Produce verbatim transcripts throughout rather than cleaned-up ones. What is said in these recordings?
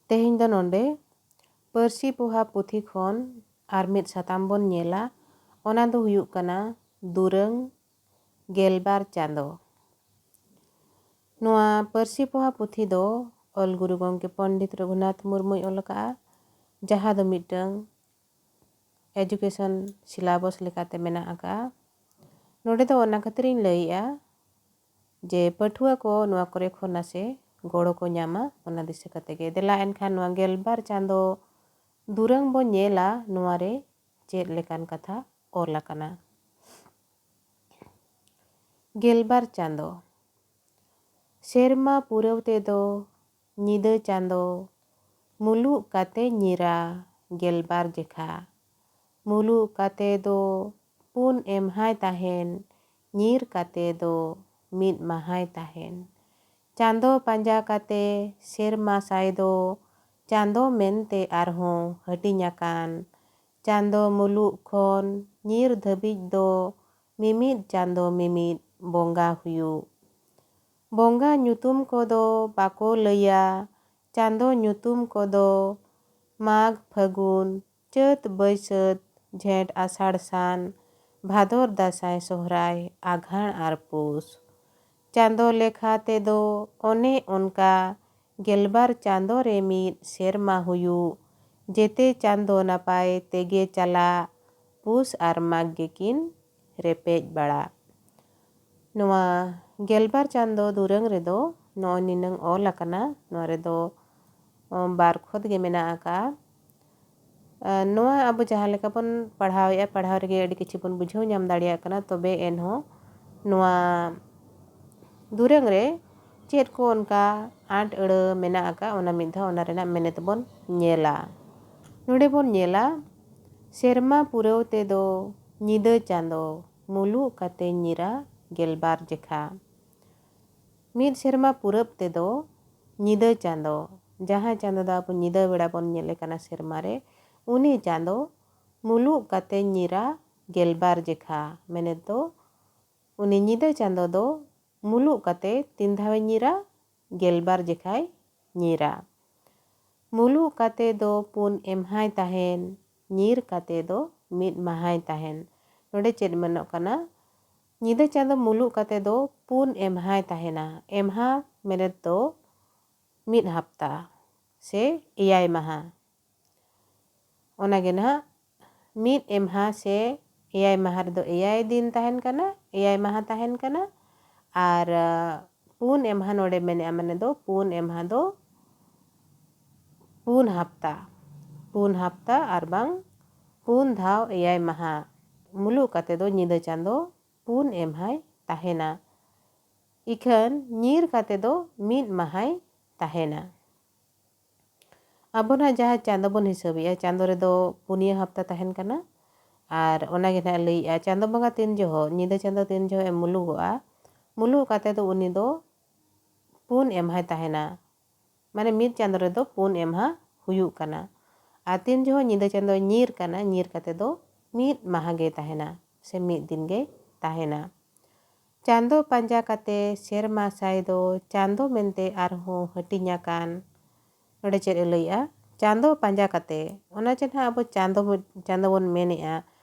ᱛᱮᱦᱮᱧ ᱫᱚ ᱱᱚᱰᱮ ᱯᱟᱹᱨᱥᱤ ᱯᱚᱦᱟ ᱯᱩᱛᱷᱤ ᱠᱷᱚᱱ ᱟᱨ ᱢᱤᱫ ᱥᱟᱛᱟᱢ ᱵᱚᱱ ᱧᱮᱞᱟ᱾ ᱚᱱᱟ ᱫᱚ ᱦᱩᱭᱩᱜ ᱠᱟᱱᱟ ᱫᱩᱨᱟᱹᱝ ᱜᱮᱞᱵᱟᱨ ᱪᱟᱸᱫᱚ᱾ ᱱᱚᱣᱟ ᱯᱟᱹᱨᱥᱤ ᱯᱚᱦᱟ ᱯᱩᱛᱷᱤ ᱫᱚ ᱚᱞ ᱜᱩᱨᱩ ᱜᱚᱢᱠᱮ ᱯᱚᱱᱰᱤᱛ ᱨᱚᱜᱷᱩᱱᱟᱛᱷ ᱢᱩᱨᱢᱩᱭ ᱚᱞ ᱟᱠᱟᱫᱼᱟ, ᱡᱟᱦᱟᱸ ᱫᱚ ᱢᱤᱫᱴᱟᱝ education syllabus ᱞᱮᱠᱟᱛᱮ ᱢᱮᱱᱟᱜ ᱟᱠᱟᱫᱼᱟ᱾ ᱱᱚᱰᱮ ᱫᱚ ᱚᱱᱟ ᱠᱷᱟᱹᱛᱤᱨᱤᱧ ᱞᱟᱹᱭᱮᱜᱼᱟ ᱡᱮ ᱯᱟᱹᱴᱷᱩᱣᱟᱹ ᱠᱚ ᱱᱚᱣᱟ ᱠᱚᱨᱮ ᱠᱷᱚᱱ ᱱᱟᱥᱮ ᱜᱚᱲᱚ ᱠᱚ ᱧᱟᱢᱟ, ᱚᱱᱟ ᱫᱤᱥᱟᱹ ᱠᱟᱛᱮ ᱜᱮ᱾ ᱫᱮᱞᱟ ᱮᱱᱠᱷᱟᱱ ᱱᱚᱣᱟ ᱜᱮᱞᱵᱟᱨ ᱪᱟᱸᱫᱚ ᱫᱩᱨᱟᱹᱝ ᱵᱚᱱ ᱧᱮᱞᱟ, ᱱᱚᱣᱟ ᱨᱮ ᱪᱮᱫ ᱞᱮᱠᱟᱱ ᱠᱟᱛᱷᱟ ᱚᱞ ᱟᱠᱟᱱᱟ᱾ ᱜᱮᱞᱵᱟᱨ ᱪᱟᱸᱫᱚ᱾ ᱥᱮᱨᱢᱟ ᱯᱩᱨᱟᱹᱣ ᱛᱮᱫᱚ ᱧᱤᱫᱟᱹ ᱪᱟᱸᱫᱚ ᱢᱩᱞᱩᱜ ᱠᱟᱛᱮ ᱧᱤᱨᱟ ᱜᱮᱞᱵᱟᱨ ᱡᱮᱠᱷᱟ᱾ ᱢᱩᱞᱩᱜ ᱠᱟᱛᱮ ᱫᱚ ᱯᱩᱱ ᱮᱢᱦᱟᱭ ᱛᱟᱦᱮᱱ, ᱧᱤᱨ ᱠᱟᱛᱮ ᱫᱚ ᱢᱤᱫ ᱢᱟᱦᱟᱭ ᱛᱟᱦᱮᱱ᱾ ᱪᱟᱸᱫᱚ ᱯᱟᱸᱡᱟ ᱠᱟᱛᱮ ᱥᱮᱨᱢᱟ ᱥᱟᱭ ᱫᱚ ᱪᱟᱸᱫᱚ ᱢᱮᱱᱛᱮ ᱟᱨᱦᱚᱸ ᱦᱟᱹᱴᱤᱧ ᱟᱠᱟᱱ᱾ ᱪᱟᱸᱫᱚ ᱢᱩᱞᱩᱜ ᱠᱷᱚᱱ ᱧᱤᱨ ᱫᱷᱟᱹᱵᱤᱡ ᱫᱚ ᱢᱤᱢᱤᱫ ᱪᱟᱸᱫᱚ ᱢᱤᱢᱤᱫ ᱵᱚᱸᱜᱟ ᱦᱩᱭᱩᱜ᱾ ᱵᱚᱸᱜᱟ ᱧᱩᱛᱩᱢ ᱠᱚᱫᱚ ᱵᱟᱠᱚ ᱞᱟᱹᱭᱟ᱾ ᱪᱟᱸᱫᱚ ᱧᱩᱛᱩᱢ ᱠᱚᱫᱚ ᱢᱟᱜᱽ, ᱯᱷᱟᱹᱜᱩᱱ, ᱪᱟᱹᱛ, ᱵᱟᱹᱭᱥᱟᱹᱛ, ᱡᱷᱮᱸᱴ, ᱟᱥᱟᱲ, ᱥᱟᱱ, ᱵᱷᱟᱫᱚᱨ, ᱫᱟᱸᱥᱟᱭ, ᱥᱚᱦᱨᱟᱭ, ᱟᱜᱷᱟᱬ ᱟᱨ ᱯᱩᱥ᱾ ᱪᱟᱸᱫᱚ ᱞᱮᱠᱷᱟ ᱛᱮᱫᱚ ᱚᱱᱮ ᱚᱱᱠᱟ ᱜᱮᱞᱵᱟᱨ ᱪᱟᱸᱫᱚ ᱨᱮ ᱢᱤᱫ ᱥᱮᱨᱢᱟ ᱦᱩᱭᱩᱜ᱾ ᱡᱮᱛᱮ ᱪᱟᱸᱫᱚ ᱱᱟᱯᱟᱭ ᱛᱮᱜᱮ ᱪᱟᱞᱟᱜ, ᱯᱩᱥ ᱟᱨ ᱢᱟᱜᱽ ᱜᱮᱠᱤᱱ ᱨᱮᱯᱮᱡ ᱵᱟᱲᱟᱜ᱾ ᱱᱚᱣᱟ ᱜᱮᱞᱵᱟᱨ ᱪᱟᱸᱫᱚ ᱫᱩᱨᱟᱹᱝ ᱨᱮᱫᱚ ᱱᱚᱜᱼᱚᱭ ᱱᱤᱱᱟᱹᱝ ᱚᱞ ᱟᱠᱟᱱᱟ᱾ ᱱᱚᱣᱟ ᱨᱮᱫᱚ, ᱚ, ᱵᱟᱨ ᱠᱷᱚᱛ ᱜᱮ ᱢᱮᱱᱟᱜ ᱟᱠᱟᱫᱼᱟ᱾ ᱟᱨ ᱱᱚᱣᱟ ᱟᱵᱚ ᱡᱟᱦᱟᱸ ᱞᱮᱠᱟ ᱵᱚᱱ ᱯᱟᱲᱦᱟᱣᱮᱫᱼᱟ, ᱯᱟᱲᱦᱟᱣ ᱨᱮᱜᱮ ᱟᱹᱰᱤ ᱠᱤᱪᱷᱩ ᱵᱚᱱ ᱵᱩᱡᱷᱟᱹᱣ ᱧᱟᱢ ᱫᱟᱲᱮᱭᱟᱜ ᱠᱟᱱᱟ᱾ ᱛᱚᱵᱮ ᱮᱱᱦᱚᱸ ᱱᱚᱣᱟ ᱫᱩᱨᱟᱹᱝ ᱨᱮ ᱪᱮᱫ ᱠᱚ ᱚᱱᱠᱟ ᱟᱸᱴ ᱟᱹᱲᱟᱹ ᱢᱮᱱᱟᱜ ᱟᱠᱟᱫ, ᱚᱱᱟ ᱢᱤᱫ ᱫᱷᱟᱣ ᱚᱱᱟ ᱨᱮᱱᱟᱜ ᱢᱮᱱᱮᱛ ᱵᱚᱱ ᱧᱮᱞᱟ᱾ ᱱᱚᱰᱮ ᱵᱚᱱ ᱧᱮᱞᱟ, ᱥᱮᱨᱢᱟ ᱯᱩᱨᱟᱹᱣ ᱛᱮᱫᱚ ᱧᱤᱫᱟᱹ ᱪᱟᱸᱫᱚ ᱢᱩᱞᱩᱜ ᱠᱟᱛᱮ ᱧᱤᱨᱟ ᱜᱮᱞᱵᱟᱨ ᱡᱮᱠᱷᱟ᱾ ᱢᱤᱫ ᱥᱮᱨᱢᱟ ᱯᱩᱨᱟᱹᱵ ᱛᱮᱫᱚ ᱧᱤᱫᱟᱹ ᱪᱟᱸᱫᱚ, ᱡᱟᱦᱟᱸ ᱪᱟᱸᱫᱚ ᱫᱚ ᱟᱵᱚ ᱧᱤᱫᱟᱹ ᱵᱮᱲᱟ ᱵᱚᱱ ᱧᱮᱞᱮ ᱠᱟᱱᱟ ᱥᱮᱨᱢᱟ ᱨᱮ, ᱩᱱᱤ ᱪᱟᱸᱫᱚ ᱢᱩᱞᱩᱜ ᱠᱟᱛᱮ ᱧᱤᱨᱟ ᱜᱮᱞᱵᱟᱨ ᱡᱮᱠᱷᱟ᱾ ᱢᱮᱱᱮᱛ ᱫᱚ, ᱩᱱᱤ ᱧᱤᱫᱟᱹ ᱪᱟᱸᱫᱚ ᱫᱚ ᱢᱩᱞᱩᱜ ᱠᱟᱛᱮ ᱛᱤᱱ ᱫᱷᱟᱣᱮ ᱧᱤᱨᱟ? ᱜᱮᱞᱵᱟᱨ ᱡᱮᱠᱷᱟᱭ ᱧᱤᱨᱟ᱾ ᱢᱩᱞᱩᱜ ᱠᱟᱛᱮ ᱫᱚ ᱯᱩᱱ ᱮᱢᱦᱟᱭ ᱛᱟᱦᱮᱱ, ᱧᱤᱨ ᱠᱟᱛᱮ ᱫᱚ ᱢᱤᱫ ᱢᱟᱦᱟᱭ ᱛᱟᱦᱮᱱ᱾ ᱱᱚᱰᱮ ᱪᱮᱫ ᱢᱮᱱᱚᱜ ᱠᱟᱱᱟ? ᱧᱤᱫᱟᱹ ᱪᱟᱸᱫᱚ ᱢᱩᱞᱩᱜ ᱠᱟᱛᱮ ᱫᱚ ᱯᱩᱱ ᱮᱢᱦᱟᱭ ᱛᱟᱦᱮᱱᱟ᱾ ᱮᱢᱦᱟ ᱢᱮᱱᱮᱫ ᱫᱚ ᱢᱤᱫ ᱦᱟᱯᱛᱟ ᱥᱮ ᱮᱭᱟᱭ ᱢᱟᱦᱟ᱾ ᱚᱱᱟᱜᱮ ᱱᱟᱦᱟᱜ ᱢᱤᱫ ᱮᱢᱦᱟ ᱥᱮ ᱮᱭᱟᱭ ᱢᱟᱦᱟ ᱨᱮᱫᱚ ᱮᱭᱟᱭ ᱫᱤᱱ ᱛᱟᱦᱮᱱ ᱠᱟᱱᱟ, ᱮᱭᱟᱭ ᱢᱟᱦᱟ ᱛᱟᱦᱮᱱ ᱠᱟᱱᱟ᱾ ᱟᱨ ᱯᱩᱱ ᱮᱢᱦᱟ ᱱᱚᱰᱮ ᱢᱮᱱᱮᱜᱼᱟ, ᱢᱟᱱᱮ ᱫᱚ ᱯᱩᱱ ᱮᱢᱦᱟ ᱫᱚ ᱯᱩᱱ ᱦᱟᱯᱛᱟ, ᱯᱩᱱ ᱦᱟᱯᱛᱟ ᱟᱨ ᱵᱟᱝ ᱯᱩᱱ ᱫᱷᱟᱣ ᱮᱭᱟᱭ ᱢᱟᱦᱟ ᱢᱩᱞᱩᱜ ᱠᱟᱛᱮ ᱫᱚ ᱧᱤᱫᱟᱹ ᱪᱟᱸᱫᱚ ᱯᱩᱱ ᱮᱢᱦᱟᱭ ᱛᱟᱦᱮᱱᱟ᱾ ᱤᱠᱷᱟᱹᱱ ᱧᱤᱨ ᱠᱟᱛᱮ ᱫᱚ ᱢᱤᱫ ᱢᱟᱦᱟᱭ ᱛᱟᱦᱮᱱᱟ᱾ ᱟᱵᱚ ᱱᱟᱦᱟᱜ ᱡᱟᱦᱟᱸ ᱪᱟᱸᱫᱚ ᱵᱚᱱ ᱦᱤᱥᱟᱹᱵᱮᱜᱼᱟ, ᱪᱟᱸᱫᱚ ᱨᱮᱫᱚ ᱯᱩᱱᱭᱟᱹ ᱦᱟᱯᱛᱟ ᱛᱟᱦᱮᱱ ᱠᱟᱱᱟ᱾ ᱟᱨ ᱚᱱᱟᱜᱮ ᱱᱟᱦᱟᱜ ᱞᱟᱹᱭᱮᱜᱼᱟ, ᱪᱟᱸᱫᱚ ᱵᱚᱸᱜᱟ ᱛᱤᱱ ᱡᱚᱦᱚᱜ, ᱧᱤᱫᱟᱹ ᱪᱟᱸᱫᱚ ᱛᱤᱱ ᱡᱚᱦᱚᱜ ᱮ ᱢᱩᱞᱩᱜᱚᱜᱼᱟ, ᱢᱩᱞᱩᱜ ᱠᱟᱛᱮ ᱫᱚ ᱩᱱᱤ ᱫᱚ ᱯᱩᱱ ᱮᱢᱦᱟᱭ ᱛᱟᱦᱮᱱᱟ᱾ ᱢᱟᱱᱮ ᱢᱤᱫ ᱪᱟᱸᱫᱚ ᱨᱮᱫᱚ ᱯᱩᱱ ᱮᱢᱦᱟ ᱦᱩᱭᱩᱜ ᱠᱟᱱᱟ᱾ ᱟᱨ ᱛᱤᱱ ᱡᱚᱦᱚᱜ ᱧᱤᱫᱟᱹ ᱪᱟᱸᱫᱚᱭ ᱧᱤᱨ ᱠᱟᱱᱟ, ᱧᱤᱨ ᱠᱟᱛᱮ ᱫᱚ ᱢᱤᱫ ᱢᱟᱦᱟ ᱜᱮ ᱛᱟᱦᱮᱱᱟ ᱥᱮ ᱢᱤᱫ ᱫᱤᱱ ᱜᱮ ᱛᱟᱦᱮᱱᱟ᱾ ᱪᱟᱸᱫᱚ ᱯᱟᱸᱡᱟ ᱠᱟᱛᱮ ᱥᱮᱨᱢᱟ ᱥᱟᱭ ᱫᱚ ᱪᱟᱸᱫᱚ ᱢᱮᱱᱛᱮ ᱟᱨᱦᱚᱸ ᱦᱟᱹᱴᱤᱧ ᱟᱠᱟᱱ᱾ ᱱᱚᱰᱮ ᱪᱮᱫ ᱮ ᱞᱟᱹᱭᱮᱜᱼᱟ? ᱪᱟᱸᱫᱚ ᱯᱟᱸᱡᱟ ᱠᱟᱛᱮ, ᱚᱱᱟ ᱪᱮ ᱱᱟᱦᱟᱜ ᱟᱵᱚ ᱪᱟᱸᱫᱚ, ᱪᱟᱸᱫᱚ ᱵᱚᱱ ᱢᱮᱱᱮᱜᱼᱟ,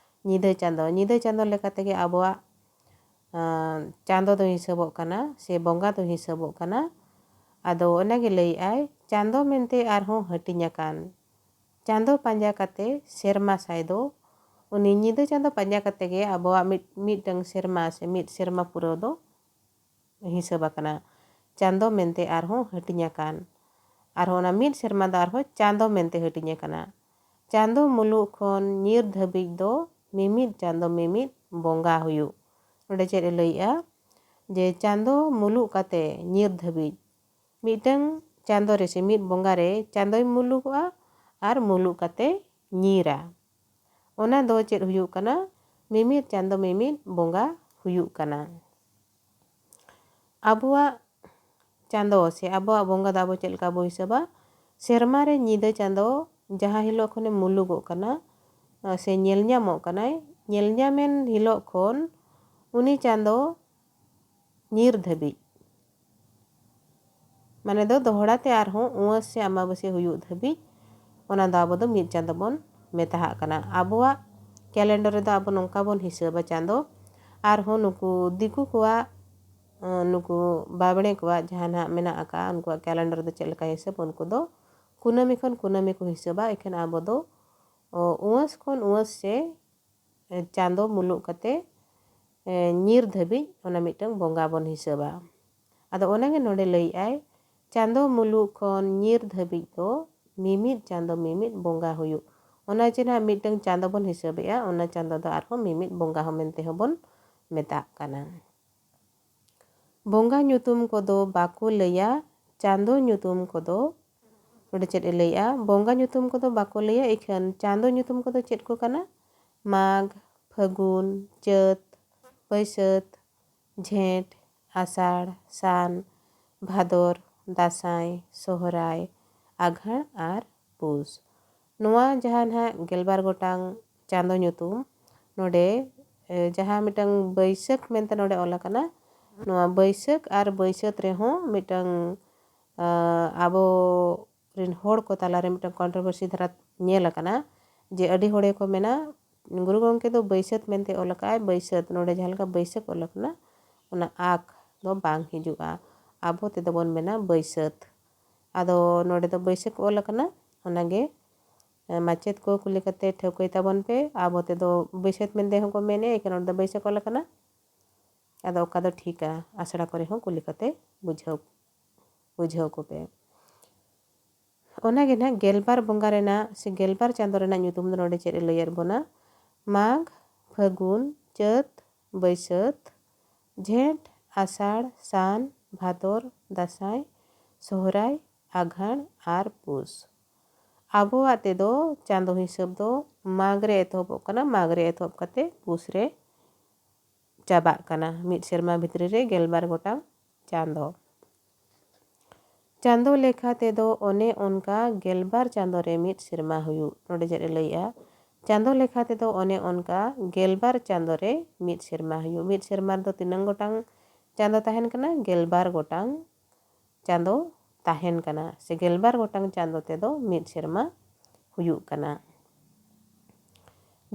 ᱧᱤᱫᱟᱹ ᱪᱟᱸᱫᱚ, ᱧᱤᱫᱟᱹ ᱪᱟᱸᱫᱚ ᱞᱮᱠᱟ ᱛᱮᱜᱮ ᱟᱵᱚᱣᱟᱜ, ᱟᱸ, ᱪᱟᱸᱫᱚ ᱫᱚ ᱦᱤᱥᱟᱹᱵᱚᱜ ᱠᱟᱱᱟ ᱥᱮ ᱵᱚᱸᱜᱟ ᱫᱚ ᱦᱤᱥᱟᱹᱵᱚᱜ ᱠᱟᱱᱟ᱾ ᱟᱫᱚ ᱚᱱᱟᱜᱮ ᱞᱟᱹᱭᱮᱜᱼᱟᱭ, ᱪᱟᱸᱫᱚ ᱢᱮᱱᱛᱮ ᱟᱨᱦᱚᱸ ᱦᱟᱹᱴᱤᱧ ᱟᱠᱟᱱ᱾ ᱪᱟᱸᱫᱚ ᱯᱟᱸᱡᱟ ᱠᱟᱛᱮ ᱥᱮᱨᱢᱟ ᱥᱟᱭ ᱫᱚ, ᱩᱱᱤ ᱧᱤᱫᱟᱹ ᱪᱟᱸᱫᱚ ᱯᱟᱸᱡᱟ ᱠᱟᱛᱮ ᱜᱮ ᱟᱵᱚᱣᱟᱜ ᱢᱤᱫ, ᱢᱤᱫᱴᱟᱝ ᱥᱮᱨᱢᱟ ᱥᱮ ᱢᱤᱫ ᱥᱮᱨᱢᱟ ᱯᱩᱨᱟᱹᱣ ᱫᱚ ᱦᱤᱥᱟᱹᱵ ᱟᱠᱟᱱᱟ᱾ ᱪᱟᱸᱫᱚ ᱢᱮᱱᱛᱮ ᱟᱨᱦᱚᱸ ᱦᱟᱹᱴᱤᱧ ᱟᱠᱟᱱ᱾ ᱟᱨᱦᱚᱸ ᱚᱱᱟ ᱢᱤᱫ ᱥᱮᱨᱢᱟ ᱫᱚ ᱟᱨᱦᱚᱸ ᱪᱟᱸᱫᱚ ᱢᱮᱱᱛᱮ ᱦᱟᱹᱴᱤᱧ ᱟᱠᱟᱱᱟ᱾ ᱪᱟᱸᱫᱚ ᱢᱩᱞᱩᱜ ᱠᱷᱚᱱ ᱧᱤᱨ ᱫᱷᱟᱹᱵᱤᱡ ᱫᱚ ᱢᱤᱢᱤᱫ ᱪᱟᱸᱫᱚ ᱢᱤᱢᱤᱫ ᱵᱚᱸᱜᱟ ᱦᱩᱭᱩᱜ᱾ ᱱᱚᱰᱮ ᱪᱮᱫ ᱮ ᱞᱟᱹᱭᱮᱜᱼᱟ? ᱡᱮ ᱪᱟᱸᱫᱚ ᱢᱩᱞᱩᱜ ᱠᱟᱛᱮ ᱧᱤᱨ ᱫᱷᱟᱹᱵᱤᱡ ᱢᱤᱫᱴᱟᱝ ᱪᱟᱸᱫᱚ ᱨᱮ ᱥᱮ ᱢᱤᱫ ᱵᱚᱸᱜᱟ ᱨᱮ ᱪᱟᱸᱫᱚᱭ ᱢᱩᱞᱩᱜᱚᱜᱼᱟ ᱟᱨ ᱢᱩᱞᱩᱜ ᱠᱟᱛᱮ ᱧᱤᱨᱟ᱾ ᱚᱱᱟ ᱫᱚ ᱪᱮᱫ ᱦᱩᱭᱩᱜ ᱠᱟᱱᱟ? ᱢᱤᱢᱤᱫ ᱪᱟᱸᱫᱚ ᱢᱤᱢᱤᱫ ᱵᱚᱸᱜᱟ ᱦᱩᱭᱩᱜ ᱠᱟᱱᱟ᱾ ᱟᱵᱚᱣᱟᱜ ᱪᱟᱸᱫᱚ ᱥᱮ ᱟᱵᱚᱣᱟᱜ ᱵᱚᱸᱜᱟ ᱫᱚ ᱟᱵᱚ ᱪᱮᱫ ᱞᱮᱠᱟ ᱵᱚ ᱦᱤᱥᱟᱹᱵᱟ? ᱥᱮᱨᱢᱟ ᱨᱮ ᱧᱤᱫᱟᱹ ᱪᱟᱸᱫᱚ ᱡᱟᱦᱟᱸ ᱦᱤᱞᱳᱜ ᱠᱷᱚᱱᱮ ᱢᱩᱞᱩᱜᱚᱜ ᱠᱟᱱᱟ, ᱥᱮ ᱧᱮᱞ ᱧᱟᱢᱚᱜ ᱠᱟᱱᱟᱭ, ᱧᱮᱞ ᱧᱟᱢᱮᱱ ᱦᱤᱞᱳᱜ ᱠᱷᱚᱱ ᱩᱱᱤ ᱪᱟᱸᱫᱚ ᱧᱤᱨ ᱫᱷᱟᱹᱵᱤᱡ, ᱢᱟᱱᱮ ᱫᱚ ᱫᱚᱦᱲᱟ ᱛᱮ ᱟᱨᱦᱚᱸ ᱩᱣᱟᱹᱥ ᱥᱮ ᱟᱢᱵᱟᱵᱟᱹᱥᱭᱟᱹ ᱦᱩᱭᱩᱜ ᱫᱷᱟᱹᱵᱤᱡ, ᱚᱱᱟ ᱫᱚ ᱟᱵᱚ ᱫᱚ ᱢᱤᱫ ᱪᱟᱸᱫᱚ ᱵᱚᱱ ᱢᱮᱛᱟᱜ ᱠᱟᱱᱟ᱾ ᱟᱵᱚᱣᱟᱜ ᱠᱮᱞᱮᱱᱰᱟᱨ ᱨᱮᱫᱚ ᱟᱵᱚ ᱱᱚᱝᱠᱟ ᱵᱚᱱ ᱦᱤᱥᱟᱹᱵᱟ ᱪᱟᱸᱫᱚ᱾ ᱟᱨᱦᱚᱸ ᱱᱩᱠᱩ ᱫᱤᱠᱩ ᱠᱚᱣᱟᱜ, ᱱᱩᱠᱩ ᱵᱟᱵᱽᱬᱮ ᱠᱚᱣᱟᱜ ᱡᱟᱦᱟᱸ ᱱᱟᱦᱟᱜ ᱢᱮᱱᱟᱜ ᱟᱠᱟᱫ, ᱩᱱᱠᱩᱣᱟᱜ ᱠᱮᱞᱮᱱᱰᱟᱨ ᱫᱚ ᱪᱮᱫ ᱞᱮᱠᱟ ᱦᱤᱥᱟᱹᱵ, ᱩᱱᱠᱩ ᱫᱚ ᱠᱩᱱᱟᱹᱢᱤ ᱠᱷᱚᱱ ᱠᱩᱱᱟᱹᱢᱤ ᱠᱚ ᱦᱤᱥᱟᱹᱵᱟ᱾ ᱮᱠᱷᱮᱱ ᱟᱵᱚ ᱫᱚ ᱩᱣᱟᱹᱥ ᱠᱷᱚᱱ ᱩᱣᱟᱹᱥ ᱥᱮ ᱪᱟᱸᱫᱚ ᱢᱩᱞᱩᱜ ᱠᱟᱛᱮ ᱧᱤᱨ ᱫᱷᱟᱹᱵᱤᱡ ᱚᱱᱟ ᱢᱤᱫᱴᱟᱝ ᱵᱚᱸᱜᱟ ᱵᱚᱱ ᱦᱤᱥᱟᱹᱵᱟ᱾ ᱟᱫᱚ ᱚᱱᱟᱜᱮ ᱱᱚᱰᱮ ᱞᱟᱹᱭᱮᱫᱼᱟᱭ, ᱪᱟᱸᱫᱚ ᱢᱩᱞᱩᱜ ᱠᱷᱚᱱ ᱧᱤᱨ ᱫᱷᱟᱹᱵᱤᱡ ᱫᱚ ᱢᱤᱢᱤᱫ ᱪᱟᱸᱫᱚ ᱢᱤᱢᱤᱫ ᱵᱚᱸᱜᱟ ᱦᱩᱭᱩᱜ᱾ ᱚᱱᱟ ᱡᱮ ᱱᱟᱦᱟᱜ ᱢᱤᱫᱴᱟᱝ ᱪᱟᱸᱫᱚ ᱵᱚᱱ ᱦᱤᱥᱟᱹᱵᱮᱜᱼᱟ, ᱚᱱᱟ ᱪᱟᱸᱫᱚ ᱫᱚ ᱟᱨᱦᱚᱸ ᱢᱤᱢᱤᱫ ᱵᱚᱸᱜᱟ ᱦᱚᱸ ᱢᱮᱱᱛᱮ ᱦᱚᱸᱵᱚᱱ ᱢᱮᱛᱟᱜ ᱠᱟᱱᱟ᱾ ᱵᱚᱸᱜᱟ ᱧᱩᱛᱩᱢ ᱠᱚᱫᱚ ᱵᱟᱠᱚ ᱞᱟᱹᱭᱟ, ᱪᱟᱸᱫᱚ ᱧᱩᱛᱩᱢ ᱠᱚᱫᱚ, ᱱᱚᱰᱮ ᱪᱮᱫ ᱮ ᱞᱟᱹᱭᱮᱜᱼᱟ? ᱵᱚᱸᱜᱟ ᱧᱩᱛᱩᱢ ᱠᱚᱫᱚ ᱵᱟᱠᱚ ᱞᱟᱹᱭᱟ, ᱤᱠᱷᱟᱹᱱ ᱪᱟᱸᱫᱚ ᱧᱩᱛᱩᱢ ᱠᱚᱫᱚ ᱪᱮᱫ ᱠᱚ ᱠᱟᱱᱟ? ᱢᱟᱜᱽ, ᱯᱷᱟᱹᱜᱩᱱ, ᱪᱟᱹᱛ, ᱵᱟᱹᱭᱥᱟᱹᱛ, ᱡᱷᱮᱸᱴ, ᱟᱥᱟᱲ, ᱥᱟᱱ, ᱵᱷᱟᱫᱚᱨ, ᱫᱟᱸᱥᱟᱭ, ᱥᱚᱦᱨᱟᱭ, ᱟᱜᱷᱟᱬ ᱟᱨ ᱯᱩᱥ᱾ ᱱᱚᱣᱟ ᱡᱟᱦᱟᱸ ᱱᱟᱦᱟᱜ ᱜᱮᱞᱵᱟᱨ ᱜᱚᱴᱟᱝ ᱪᱟᱸᱫᱚ ᱧᱩᱛᱩᱢ, ᱱᱚᱰᱮ, ᱮ, ᱡᱟᱦᱟᱸ ᱢᱤᱫᱴᱟᱝ ᱵᱟᱹᱭᱥᱟᱹᱠᱷ ᱢᱮᱱᱛᱮ ᱱᱚᱰᱮ ᱚᱞ ᱟᱠᱟᱱᱟ, ᱱᱚᱣᱟ ᱵᱟᱹᱭᱥᱟᱹᱠᱷ ᱟᱨ ᱵᱟᱹᱭᱥᱟᱹᱛ ᱨᱮᱦᱚᱸ ᱢᱤᱫᱴᱟᱝ, ᱟ, ᱟᱵᱚ ᱨᱮᱱ ᱦᱚᱲ ᱠᱚ ᱛᱟᱞᱟᱨᱮ ᱢᱤᱫᱴᱟᱝ controversy ᱫᱷᱟᱨᱟ ᱧᱮᱞ ᱟᱠᱟᱱᱟ, ᱡᱮ ᱟᱹᱰᱤ ᱦᱚᱲ ᱜᱮᱠᱚ ᱢᱮᱱᱟ, ᱜᱩᱨᱩ ᱜᱚᱢᱠᱮ ᱫᱚ ᱵᱟᱹᱭᱥᱟᱹᱛ ᱢᱮᱱᱛᱮ ᱚᱞ ᱟᱠᱟᱫᱼᱟᱭ, ᱵᱟᱹᱭᱥᱟᱹᱛ, ᱱᱚᱰᱮ ᱡᱟᱦᱟᱸ ᱞᱮᱠᱟ ᱵᱟᱹᱭᱥᱟᱹᱠᱷ ᱚᱞ ᱟᱠᱟᱱᱟ, ᱚᱱᱟ ᱟᱠ ᱫᱚ ᱵᱟᱝ ᱦᱤᱡᱩᱜᱼᱟ᱾ ᱟᱵᱚ ᱛᱮᱫᱚ ᱵᱚᱱ ᱢᱮᱱᱟ ᱵᱟᱹᱭᱥᱟᱹᱛ᱾ ᱟᱫᱚ ᱱᱚᱰᱮ ᱫᱚ ᱵᱟᱹᱭᱥᱟᱹᱠᱷ ᱚᱞ ᱟᱠᱟᱱᱟ, ᱚᱱᱟᱜᱮ, ᱮ, ᱢᱟᱪᱮᱫ ᱠᱚ ᱠᱩᱞᱤ ᱠᱟᱛᱮ ᱴᱷᱟᱹᱣᱠᱟᱹᱭ ᱛᱟᱵᱚᱱ ᱯᱮ᱾ ᱟᱵᱚ ᱛᱮᱫᱚ ᱵᱟᱹᱭᱥᱟᱹᱛ ᱢᱮᱱᱛᱮ ᱦᱚᱸᱠᱚ ᱢᱮᱱᱮᱫᱼᱟ, ᱮᱱᱠᱷᱟᱱ ᱱᱚᱰᱮ ᱫᱚ ᱵᱟᱹᱭᱥᱟᱹᱠᱷ ᱚᱞ ᱟᱠᱟᱱᱟ᱾ ᱟᱫᱚ ᱚᱠᱟ ᱫᱚ ᱴᱷᱤᱠᱟ, ᱟᱥᱲᱟ ᱠᱚᱨᱮ ᱦᱚᱸ ᱠᱩᱞᱤ ᱠᱟᱛᱮ ᱵᱩᱡᱷᱟᱹᱣ, ᱵᱩᱡᱷᱟᱹᱣ ᱠᱚᱯᱮ᱾ ᱚᱱᱟᱜᱮ ᱱᱟᱦᱟᱜ ᱜᱮᱞᱵᱟᱨ ᱵᱚᱸᱜᱟ ᱨᱮᱱᱟᱜ ᱥᱮ ᱜᱮᱞᱵᱟᱨ ᱪᱟᱸᱫᱚ ᱨᱮᱱᱟᱜ ᱧᱩᱛᱩᱢ ᱫᱚ ᱱᱚᱰᱮ ᱪᱮᱫ ᱮ ᱞᱟᱹᱭᱟᱫ ᱵᱚᱱᱟ? ᱢᱟᱜᱽ, ᱯᱷᱟᱹᱜᱩᱱ, ᱪᱟᱹᱛ, ᱵᱟᱹᱭᱥᱟᱹᱛ, ᱡᱷᱮᱸᱴ, ᱟᱥᱟᱲ, ᱥᱟᱱ, ᱵᱷᱟᱫᱚᱨ, ᱫᱟᱸᱥᱟᱭ, ᱥᱚᱦᱨᱟᱭ, ᱟᱜᱷᱟᱬ ᱟᱨ ᱯᱩᱥ᱾ ᱟᱵᱚᱣᱟᱜ ᱛᱮᱫᱚ ᱪᱟᱸᱫᱚ ᱦᱤᱥᱟᱹᱵ ᱫᱚ ᱢᱟᱜᱽ ᱨᱮ ᱮᱛᱚᱦᱚᱵᱚᱜ ᱠᱟᱱᱟ, ᱢᱟᱜᱽ ᱨᱮ ᱮᱛᱚᱦᱚᱵ ᱠᱟᱛᱮ ᱯᱩᱥ ᱨᱮ ᱪᱟᱵᱟᱜ ᱠᱟᱱᱟ᱾ ᱢᱤᱫ ᱥᱮᱨᱢᱟ ᱵᱷᱤᱛᱨᱤ ᱨᱮ ᱜᱮᱞᱵᱟᱨ ᱜᱚᱴᱟᱝ ᱪᱟᱸᱫᱚ᱾ ᱪᱟᱸᱫᱚ ᱞᱮᱠᱷᱟ ᱛᱮᱫᱚ ᱚᱱᱮ ᱚᱱᱠᱟ ᱜᱮᱞᱵᱟᱨ ᱪᱟᱸᱫᱚ ᱨᱮ ᱢᱤᱫ ᱥᱮᱨᱢᱟ ᱦᱩᱭᱩᱜ᱾ ᱱᱚᱰᱮ ᱪᱮᱫ ᱮ ᱞᱟᱹᱭᱮᱜᱼᱟ? ᱪᱟᱸᱫᱚ ᱞᱮᱠᱷᱟ ᱛᱮᱫᱚ ᱚᱱᱮ ᱚᱱᱠᱟ ᱜᱮᱞᱵᱟᱨ ᱪᱟᱸᱫᱚ ᱨᱮ ᱢᱤᱫ ᱥᱮᱨᱢᱟ ᱦᱩᱭᱩᱜ᱾ ᱢᱤᱫ ᱥᱮᱨᱢᱟ ᱨᱮᱫᱚ ᱛᱤᱱᱟᱹᱝ ᱜᱚᱴᱟᱝ ᱪᱟᱸᱫᱚ ᱛᱟᱦᱮᱱ ᱠᱟᱱᱟ? ᱜᱮᱞᱵᱟᱨ ᱜᱚᱴᱟᱝ ᱪᱟᱸᱫᱚ ᱛᱟᱦᱮᱱ ᱠᱟᱱᱟ, ᱥᱮ ᱜᱮᱞᱵᱟᱨ ᱜᱚᱴᱟᱝ ᱪᱟᱸᱫᱚ ᱛᱮᱫᱚ ᱢᱤᱫ ᱥᱮᱨᱢᱟ ᱦᱩᱭᱩᱜ ᱠᱟᱱᱟ᱾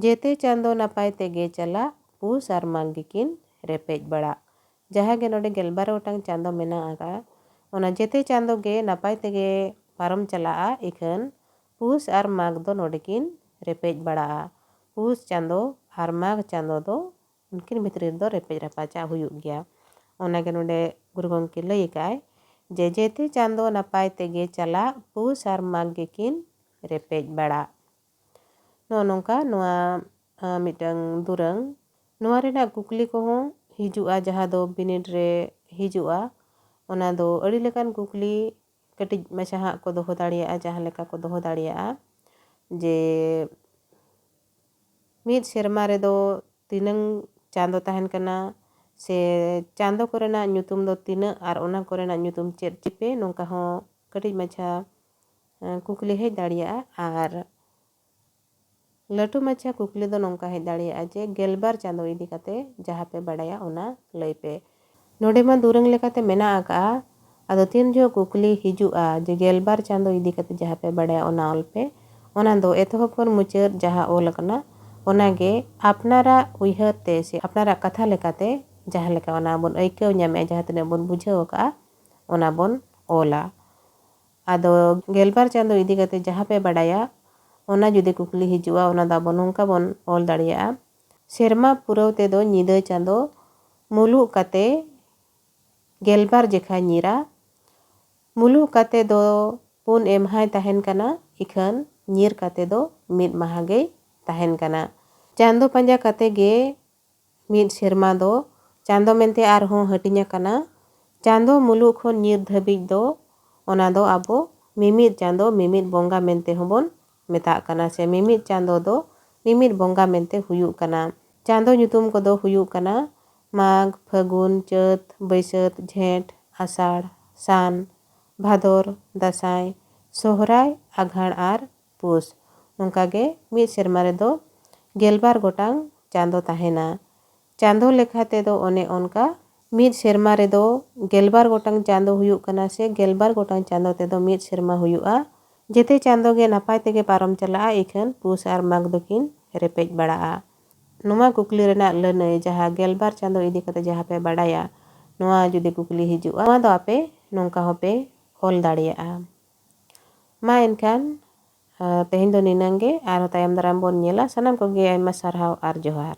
ᱡᱮᱛᱮ ᱪᱟᱸᱫᱚ ᱱᱟᱯᱟᱭ ᱛᱮᱜᱮ ᱪᱟᱞᱟᱜ, ᱯᱩᱥ ᱟᱨ ᱢᱟᱜᱽ ᱜᱮᱠᱤᱱ ᱨᱮᱯᱮᱡ ᱵᱟᱲᱟᱜ᱾ ᱡᱟᱦᱟᱸ ᱜᱮ ᱱᱚᱰᱮ ᱜᱮᱞᱵᱟᱨ ᱜᱚᱴᱟᱝ ᱪᱟᱸᱫᱚ ᱢᱮᱱᱟᱜ ᱟᱠᱟᱫᱼᱟ, ᱚᱱᱟ ᱡᱮᱛᱮ ᱪᱟᱸᱫᱚ ᱜᱮ ᱱᱟᱯᱟᱭ ᱛᱮᱜᱮ ᱯᱟᱨᱚᱢ ᱪᱟᱞᱟᱜᱼᱟ, ᱤᱠᱷᱟᱹᱱ ᱯᱩᱥ ᱟᱨ ᱢᱟᱜᱽ ᱫᱚ ᱱᱚᱰᱮ ᱠᱤᱱ ᱨᱮᱯᱮᱡ ᱵᱟᱲᱟᱜᱼᱟ᱾ ᱯᱩᱥ ᱪᱟᱸᱫᱚ ᱟᱨ ᱢᱟᱜᱽ ᱪᱟᱸᱫᱚ ᱫᱚ ᱩᱱᱠᱤᱱ ᱵᱷᱤᱛᱨᱤ ᱨᱮᱫᱚ ᱨᱮᱯᱮᱡ ᱨᱟᱯᱟᱪᱟᱜ ᱦᱩᱭᱩᱜ ᱜᱮᱭᱟ᱾ ᱚᱱᱟᱜᱮ ᱱᱚᱰᱮ ᱜᱩᱨᱩ ᱜᱚᱢᱠᱮ ᱞᱟᱹᱭ ᱟᱠᱟᱫᱼᱟᱭ ᱡᱮ, "ᱡᱮᱛᱮ ᱪᱟᱸᱫᱚ ᱱᱟᱯᱟᱭ ᱛᱮᱜᱮ ᱪᱟᱞᱟᱜ, ᱯᱩᱥ ᱟᱨ ᱢᱟᱜᱽ ᱜᱮᱠᱤᱱ ᱨᱮᱯᱮᱡ ᱵᱟᱲᱟᱜ᱾" ᱱᱚᱜᱼᱚ ᱱᱚᱝᱠᱟ ᱱᱚᱣᱟ, ᱟ, ᱢᱤᱫᱴᱟᱝ ᱫᱩᱨᱟᱹᱝ᱾ ᱱᱚᱣᱟ ᱨᱮᱱᱟᱜ ᱠᱩᱠᱞᱤ ᱠᱚᱦᱚᱸ ᱦᱤᱡᱩᱜᱼᱟ, ᱡᱟᱦᱟᱸ ᱫᱚ ᱵᱤᱱᱤᱰ ᱨᱮ ᱦᱤᱡᱩᱜᱼᱟ᱾ ᱚᱱᱟ ᱫᱚ ᱟᱹᱰᱤ ᱞᱮᱠᱟᱱ ᱠᱩᱠᱞᱤ ᱠᱟᱹᱴᱤᱡ ᱢᱟᱪᱷᱟ ᱦᱟᱸᱜ ᱠᱚ ᱫᱚᱦᱚ ᱫᱟᱲᱮᱭᱟᱜᱼᱟ, ᱡᱟᱦᱟᱸ ᱞᱮᱠᱟ ᱠᱚ ᱫᱚᱦᱚ ᱫᱟᱲᱮᱭᱟᱜᱼᱟ ᱡᱮ, ᱢᱤᱫ ᱥᱮᱨᱢᱟ ᱨᱮᱫᱚ ᱛᱤᱱᱟᱹᱝ ᱪᱟᱸᱫᱚ ᱛᱟᱦᱮᱱ ᱠᱟᱱᱟ, ᱥᱮ ᱪᱟᱸᱫᱚ ᱠᱚᱨᱮᱱᱟᱜ ᱧᱩᱛᱩᱢ ᱫᱚ ᱛᱤᱱᱟᱹᱜ ᱟᱨ ᱚᱱᱟ ᱠᱚᱨᱮᱱᱟᱜ ᱧᱩᱛᱩᱢ ᱪᱮᱫ ᱪᱮᱯᱮ, ᱱᱚᱝᱠᱟ ᱦᱚᱸ ᱠᱟᱹᱴᱤᱡ ᱢᱟᱪᱷᱟ, ᱮᱸ, ᱠᱩᱠᱞᱤ ᱦᱮᱡ ᱫᱟᱲᱮᱭᱟᱜᱼᱟ᱾ ᱟᱨ ᱞᱟᱹᱴᱩ ᱢᱟᱪᱷᱟ ᱠᱩᱠᱞᱤ ᱫᱚ ᱱᱚᱝᱠᱟ ᱦᱮᱡ ᱫᱟᱲᱮᱭᱟᱜᱼᱟ ᱡᱮ, ᱜᱮᱞᱵᱟᱨ ᱪᱟᱸᱫᱚ ᱤᱫᱤ ᱠᱟᱛᱮ ᱡᱟᱦᱟᱸ ᱯᱮ ᱵᱟᱲᱟᱭᱟ ᱚᱱᱟ ᱞᱟᱹᱭ ᱯᱮ᱾ ᱱᱚᱰᱮ ᱢᱟ ᱫᱩᱨᱟᱹᱝ ᱞᱮᱠᱟᱛᱮ ᱢᱮᱱᱟᱜ ᱟᱠᱟᱜᱼᱟ, ᱟᱫᱚ ᱛᱤᱱ ᱡᱚᱦᱚᱜ ᱠᱩᱠᱞᱤ ᱦᱤᱡᱩᱜᱼᱟ ᱡᱮ ᱜᱮᱞᱵᱟᱨ ᱪᱟᱸᱫᱚ ᱤᱫᱤ ᱠᱟᱛᱮ ᱡᱟᱦᱟᱸ ᱯᱮ ᱵᱟᱲᱟᱭᱟ ᱚᱱᱟ ᱚᱞ ᱯᱮ, ᱚᱱᱟ ᱫᱚ ᱮᱛᱚᱦᱚᱵ ᱠᱷᱚᱱ ᱢᱩᱪᱟᱹᱫ ᱡᱟᱦᱟᱸ ᱚᱞ ᱟᱠᱟᱱᱟ ᱚᱱᱟᱜᱮ ᱟᱯᱱᱟᱨᱟᱜ ᱩᱭᱦᱟᱹᱨ ᱛᱮ ᱥᱮ ᱟᱯᱱᱟᱨᱟᱜ ᱠᱟᱛᱷᱟ ᱞᱮᱠᱟᱛᱮ ᱡᱟᱦᱟᱸ ᱞᱮᱠᱟ ᱚᱱᱟ ᱵᱚᱱ ᱟᱹᱭᱠᱟᱹᱣ ᱧᱟᱢᱮᱜᱼᱟ, ᱡᱟᱦᱟᱸ ᱛᱤᱱᱟᱹᱜ ᱵᱚᱱ ᱵᱩᱡᱷᱟᱹᱣ ᱟᱠᱟᱜᱼᱟ ᱚᱱᱟ ᱵᱚᱱ ᱚᱞᱟ᱾ ᱟᱫᱚ ᱜᱮᱞᱵᱟᱨ ᱪᱟᱸᱫᱚ ᱤᱫᱤ ᱠᱟᱛᱮ ᱡᱟᱦᱟᱸ ᱯᱮ ᱵᱟᱰᱟᱭᱟ, ᱚᱱᱟ ᱡᱩᱫᱤ ᱠᱩᱠᱞᱤ ᱦᱤᱡᱩᱜᱼᱟ, ᱚᱱᱟ ᱫᱚ ᱟᱵᱚ ᱱᱚᱝᱠᱟ ᱵᱚᱱ ᱚᱞ ᱫᱟᱲᱮᱭᱟᱜᱼᱟ, ᱥᱮᱨᱢᱟ ᱯᱩᱨᱟᱹᱣ ᱛᱮᱫᱚ ᱧᱤᱫᱟᱹ ᱪᱟᱸᱫᱚ ᱢᱩᱞᱩᱜ ᱠᱟᱛᱮ ᱜᱮᱞᱵᱟᱨ ᱡᱮᱠᱷᱟ ᱧᱤᱨᱟ᱾ ᱢᱩᱞᱩᱜ ᱠᱟᱛᱮ ᱫᱚ ᱯᱩᱱ ᱮᱢᱦᱟᱭ ᱛᱟᱦᱮᱱ ᱠᱟᱱᱟ, ᱤᱠᱷᱟᱹᱱ ᱧᱤᱨ ᱠᱟᱛᱮ ᱫᱚ ᱢᱤᱫ ᱢᱟᱦᱟ ᱜᱮᱭ ᱛᱟᱦᱮᱱ ᱠᱟᱱᱟ᱾ ᱪᱟᱸᱫᱚ ᱯᱟᱸᱡᱟ ᱠᱟᱛᱮ ᱜᱮ ᱢᱤᱫ ᱥᱮᱨᱢᱟ ᱫᱚ ᱪᱟᱸᱫᱚ ᱢᱮᱱᱛᱮ ᱟᱨᱦᱚᱸ ᱦᱟᱹᱴᱤᱧ ᱟᱠᱟᱱᱟ᱾ ᱪᱟᱸᱫᱚ ᱢᱩᱞᱩᱜ ᱠᱷᱚᱱ ᱧᱤᱨ ᱫᱷᱟᱹᱵᱤᱡ ᱫᱚ, ᱚᱱᱟ ᱫᱚ ᱟᱵᱚ ᱢᱤᱢᱤᱫ ᱪᱟᱸᱫᱚ, ᱢᱤᱢᱤᱫ ᱵᱚᱸᱜᱟ ᱢᱮᱱᱛᱮ ᱦᱚᱸᱵᱚᱱ ᱢᱮᱛᱟᱜ ᱠᱟᱱᱟ, ᱥᱮ ᱢᱤᱢᱤᱫ ᱪᱟᱸᱫᱚ ᱫᱚ ᱢᱤᱢᱤᱫ ᱵᱚᱸᱜᱟ ᱢᱮᱱᱛᱮ ᱦᱩᱭᱩᱜ ᱠᱟᱱᱟ᱾ ᱪᱟᱸᱫᱚ ᱧᱩᱛᱩᱢ ᱠᱚᱫᱚ ᱦᱩᱭᱩᱜ ᱠᱟᱱᱟ ᱢᱟᱜᱽ, ᱯᱷᱟᱹᱜᱩᱱ, ᱪᱟᱹᱛ, ᱵᱟᱹᱭᱥᱟᱹᱛ, ᱡᱷᱮᱸᱴ, ᱟᱥᱟᱲ, ᱥᱟᱱ, ᱵᱷᱟᱫᱚᱨ, ᱫᱟᱸᱥᱟᱭ, ᱥᱚᱦᱨᱟᱭ, ᱟᱜᱷᱟᱬ ᱟᱨ ᱯᱩᱥ᱾ ᱱᱚᱝᱠᱟ ᱜᱮ ᱢᱤᱫ ᱥᱮᱨᱢᱟ ᱨᱮᱫᱚ ᱜᱮᱞᱵᱟᱨ ᱜᱚᱴᱟᱝ ᱪᱟᱸᱫᱚ ᱛᱟᱦᱮᱱᱟ᱾ ᱪᱟᱸᱫᱚ ᱞᱮᱠᱷᱟ ᱛᱮᱫᱚ ᱚᱱᱮ ᱚᱱᱠᱟ ᱢᱤᱫ ᱥᱮᱨᱢᱟ ᱨᱮᱫᱚ ᱜᱮᱞᱵᱟᱨ ᱜᱚᱴᱟᱝ ᱪᱟᱸᱫᱚ ᱦᱩᱭᱩᱜ ᱠᱟᱱᱟ, ᱥᱮ ᱜᱮᱞᱵᱟᱨ ᱜᱚᱴᱟᱝ ᱪᱟᱸᱫᱚ ᱛᱮᱫᱚ ᱢᱤᱫ ᱥᱮᱨᱢᱟ ᱦᱩᱭᱩᱜᱼᱟ᱾ ᱡᱮᱛᱮ ᱪᱟᱸᱫᱚ ᱜᱮ ᱱᱟᱯᱟᱭ ᱛᱮᱜᱮ ᱯᱟᱨᱚᱢ ᱪᱟᱞᱟᱜᱼᱟ, ᱤᱠᱷᱟᱹᱱ ᱯᱩᱥ ᱟᱨ ᱢᱟᱜᱽ ᱫᱚᱠᱤᱱ ᱨᱮᱯᱮᱡ ᱵᱟᱲᱟᱜᱼᱟ᱾ ᱱᱚᱣᱟ ᱠᱩᱠᱞᱤ ᱨᱮᱱᱟᱜ ᱞᱟᱹᱱᱟᱹᱭ, ᱡᱟᱦᱟᱸ ᱜᱮᱞᱵᱟᱨ ᱪᱟᱸᱫᱚ ᱤᱫᱤ ᱠᱟᱛᱮ ᱡᱟᱦᱟᱸ ᱯᱮ ᱵᱟᱰᱟᱭᱟ, ᱱᱚᱣᱟ ᱡᱩᱫᱤ ᱠᱩᱠᱞᱤ ᱦᱤᱡᱩᱜᱼᱟ, ᱱᱚᱣᱟ ᱫᱚ ᱟᱯᱮ ᱱᱚᱝᱠᱟ ᱦᱚᱸᱯᱮ ᱚᱞ ᱫᱟᱲᱮᱭᱟᱜᱼᱟ᱾ ᱢᱟ ᱮᱱᱠᱷᱟᱱ, ᱟᱸ, ᱛᱮᱦᱮᱧ ᱫᱚ ᱱᱤᱱᱟᱹᱝ ᱜᱮ, ᱟᱨᱦᱚᱸ ᱛᱟᱭᱚᱢ ᱫᱟᱨᱟᱢ ᱵᱚᱱ ᱧᱮᱞᱟ᱾ ᱥᱟᱱᱟᱢ ᱠᱚᱜᱮ ᱟᱭᱢᱟ ᱥᱟᱨᱦᱟᱣ ᱟᱨ ᱡᱚᱦᱟᱨ᱾